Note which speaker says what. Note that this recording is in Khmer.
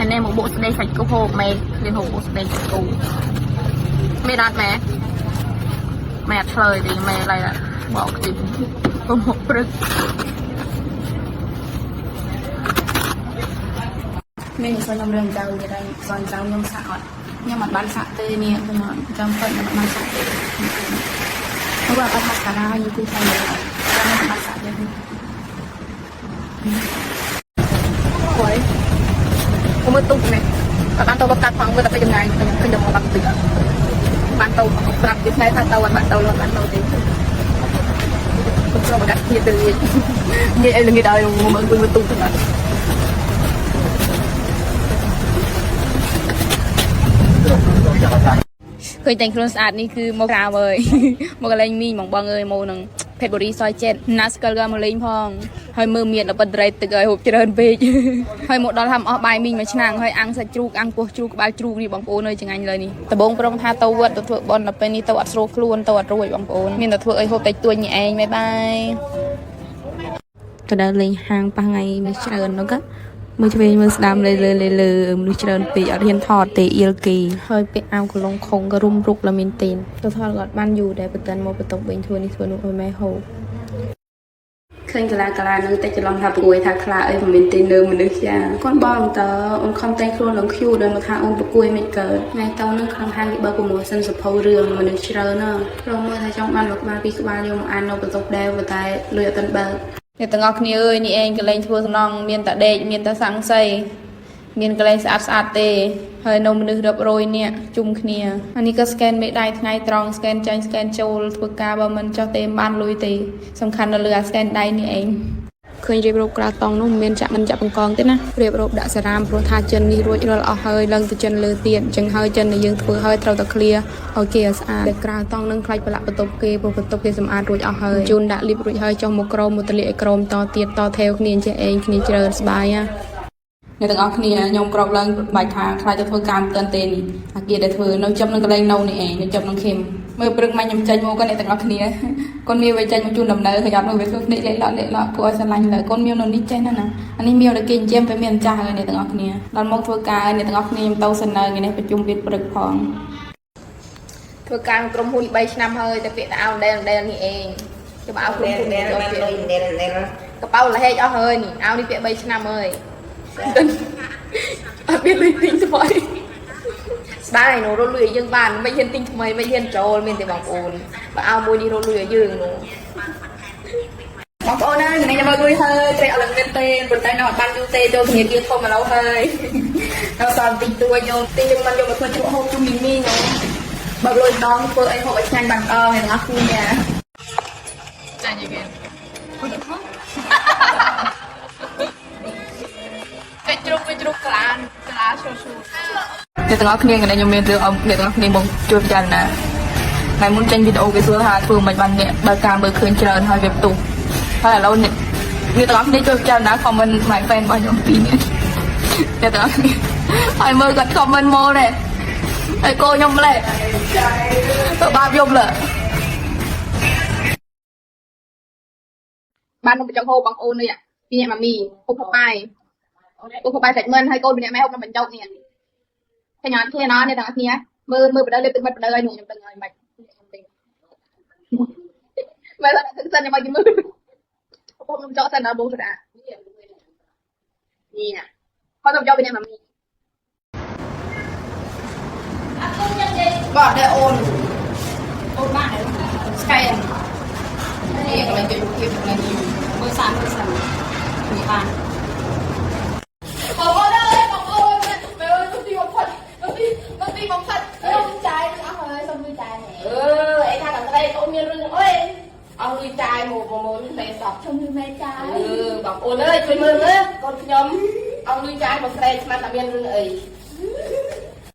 Speaker 1: ហើយនេះមកបុកស្ដីសាច់គោហូបមេឃ្លានហូបបុកស្ដីសាច់គោមេអត់ម៉ែម៉ែអត់ឆ្លើយទេមេឡើយបោកទីកុំហូបព្រឹក
Speaker 2: មានសខ្ញុំរឿងចៅនិយាយសនចៅខ្ញុំសាក់អត់ខ្ញុំអត់បានសាក់ទេនេះខ្ញុំអត់ចាំពិតខ្ញុំអត់បានសាក់ទេហើយបើអត់ម៉ាស្ការ៉ាខ្ញុំគូថៃខ្ញុំអត់បានសាក់ទេ
Speaker 1: អូយខ្ញុំមើលទូកនេះអត់បានទៅបកាត់ផងមើលតែពេលចម្ងាយខ្ញុំឃើញតែមកបាក់តិចបានទៅប្រាប់ទីផ្នែកថាទៅអត់បានទៅអត់បានទៅទេខ្ញុំចូលបកាត់គ្នាទៅនិយាយអីល្ងាចដល់មកមើលមើលទូកទៅណា
Speaker 2: ឃើញតែងខ្លួនស្អាតនេះគឺមកក្រៅអើយ មកកន្លែងមីងបងបងអើយមកនឹងភេទបុរីសយចិត្តណាស្កិលក៏មកលេងផងហើយមើលមានដល់បត្រៃទឹកឲ្យហូបច្រើនពេក ហើយមកដល់ហាំអស់បាយមីងមួយឆ្នាំងហើយអាំងសាច់ជ្រូកអាំងពោះជ្រូកក្បាលជ្រូកនេះបងប្អូនអើយចងាញ់លើនេះដបងប្រុងថាទៅវត្តទៅធ្វើបុណ្យដល់ពេលនេះទៅអត់ស្រួលខ្លួនទៅអត់រួចបងប្អូនមានតែធ្វើអីហូបតែទួញនេះឯងបាយបាយទៅដើរលេងហាងប៉ះថ្ងៃនេះច្រើននោះក៏មើលឆ្វេងមើលស្ដាំលើលើលើលើមនុស្សច្រើនពេកអត់ហ៊ានថតទេអៀលគេហើយពាក់អាវកលងខុងក៏រុំរុកលមានទេទៅថតក៏អត់បានយូរដែរបន្តិនមកបន្ទប់វិញធ្វើនេះធ្វើនោះឲ្យម៉ែហូប ឃើញកាឡាកាឡានឹងតែច្រឡំថាប្រគួយថាខ្លាអីមិនមានទេនៅមនុស្សចាកូនបងតើអូនខំតែងខ្លួនឡើងខ្យូតដល់មកថាអូនប្រគួយមិនកើតថ្ងៃតនឹងក្នុងហាងគេបើ promotion សភៅរឿងមនុស្សច្រើនណាស់ព្រមមើលថាចង់បានមួយក្បាលពីរក្បាលយកមកអាននៅបន្ទប់ដែរប៉ុន្តែលុយអត់ទាន់បើកអ្នកទាំងអស់គ្នាអើយនេះឯងកលែងធ្វើសំណងមានតែដេកមានតែសង្ស័យមានកន្លែងស្អាតស្អាតទេហើយនៅមនុស្សរាប់រយនាក់ជុំគ្នាអានេះក៏ scan មេដៃថ្ងៃត្រង់ scan ចាញ់ scan ចូលធ្វើការបើមិនចោះទេមិនបានលុយទេសំខាន់នៅលើអា scan ដៃនេះឯងឃើញរៀបរាប់ក្រាលតង់នោះមិនមានចាក់មិនចាក់បង្កងទេណារៀបរាប់ដាក់សារ៉ាមព្រោះថាចិននេះរួចរាល់អស់ហើយឡើងទៅចិនលើទៀតអញ្ចឹងហើយចិនដែលយើងធ្វើហើយត្រូវតែ clear ឲ្យគេឲ្យស្អាតតែក្រាលតង់នឹងខ្លាចប្រឡាក់បន្ទប់គេព្រោះបន្ទប់គេសម្អាតរួចអស់ហើយជូនដាក់លីបរួចហើយចុះមកក្រមមកទលាកឲ្យក្រមតទៀតតថេវគ្នាចេះឯងគ្នាច្រើនស្បាយណា អ្នកទាំងអស់គ្នាខ្ញុំក្រោកឡើងបាច់ថាខ្លាចទៅធ្វើការមិនទាន់ទេនេះអាគារដែលធ្វើនៅចាប់នឹងកន្លែងនៅនេះឯងនៅចាប់នឹងខេមមើលព្រឹកមកខ្ញុំចេញមកក៏អ្នកទាំងអស់គ្នាកូនមៀវវាចេញមកជូនដំណើរឃើញអត់មើលវាធ្វើភ្នែកលេកលក់លេកលក់គួរឲ្យស្រឡាញ់លើកូនមៀវនៅនេះចេះណាស់ណាអានេះមៀវដែលគេចិញ្ចឹមទៅមានម្ចាស់ហើយអ្នកទាំងអស់គ្នាដល់មកធ្វើការអ្នកទាំងអស់គ្នាខ្ញុំទៅសិននៅថ្ងៃនេះប្រជុំវាព្រឹកផងធ្វើការក្រុមហ៊ុន3ឆ្នាំហើយតែពាក្យតែអោដែលដែលនេះឯងចាំអោក្រុមហ៊ុន
Speaker 3: ដែលបានលុយដែលដែល
Speaker 2: កប៉ៅលហែកអស់ហើយនេះអោនេះពាក្យ3ឆ្នាំហើយ អត់មានលុយទិញថ្មីស្ដាយនោះរត់លុយឲ្យយើងបានមិនហ៊ានទិញថ្មីមិនហ៊ានចូលមានទេបងប្អូនបើឲ្យមួយនេះរត់លុយឲ្យយើងនោះបងប្អូនអើយថ្ងៃនេះមកលុយហើយត្រេកអត់ឡើងមានទេប៉ុន្តែនៅអត់បានយូរទេចូលធនាគារធំមកឡូវហើយដល់សល់តិចតួចយកទីយើងមិនយកមកធ្វើជ្រក់ហូបជុំមីមីនោះបើកលុយដងធ្វើអីហូបឲ្យឆ្ងាញ់បានអងអ្នកទាំងអស់គ្នា
Speaker 1: ចាញ់យីគេគេជ្រុកគេជ្រុកក្លាក្លាឈូឈូ
Speaker 2: អ្នកទាំងអស់គ្នាថ្ងៃនេះខ្ញុំមានរឿងឲ្យអ្នកទាំងអស់គ្នាមកជួយពិចារណាថ្ងៃមុនចេញវីដេអូគេសួរថាធ្វើមិនបានអ្នកបើការមើលឃើញច្រើនហើយវាផ្ទុះហើយឥឡូវអ្នកអ្នកទាំងអស់គ្នាជួយពិចារណា comment my fan របស់ខ្ញុំពីរនាក់អ្នកទាំងអស់គ្នាហើយមើលគាត់ comment មកដែរហើយកូនខ្ញុំម្លេះធ្វើបាបយំលើបាននំបញ្ចុកហូបបងប្អូននេះពីអ្នកម៉ាមីហូបផបាយហូបផបាយសាច់មិនហើយកូនពីអ្នកម៉ែហូបនំបញ្ចុកនេះ ឃើញអត់ឃើញអត់អ្នកទាំងអស់គ្នាមើលមើលបដិលេបទឹកមាត់បដិឲ្យនោះខ្ញុំដឹងហើយមិនខ្ញុំទិញមើលតែសិនខ្ញុំឲ្យគេមើលបងខ្ញុំចောက်សិនដល់បងស្ដានេះណាគាត់ទៅចောက်ពីអ្នកម៉ាមីបាទដែរអូនអូនបានស្កែននេះកន្លែងគេរូបភាពកន្លែងនេះ
Speaker 1: មើលសាមើលសា
Speaker 2: នេះបានបងប្អូនអើយបងប្អូនមើលទីបំផុតទីទីបំផុតខ្ញុំចាយអស់ហើយសុំលុយចាយ
Speaker 1: អឺអីថាដល់ត្រីអូនមានរឿងអីអស់លុយចាយមកមកមកនេះសោះ
Speaker 2: ខ្ញុំលុយចាយ
Speaker 1: អឺបងប្អូនអើយជួយមើលមើលកូនខ្ញុំអស់លុយចាយមកស្រែកស្មានតែមានរឿងអី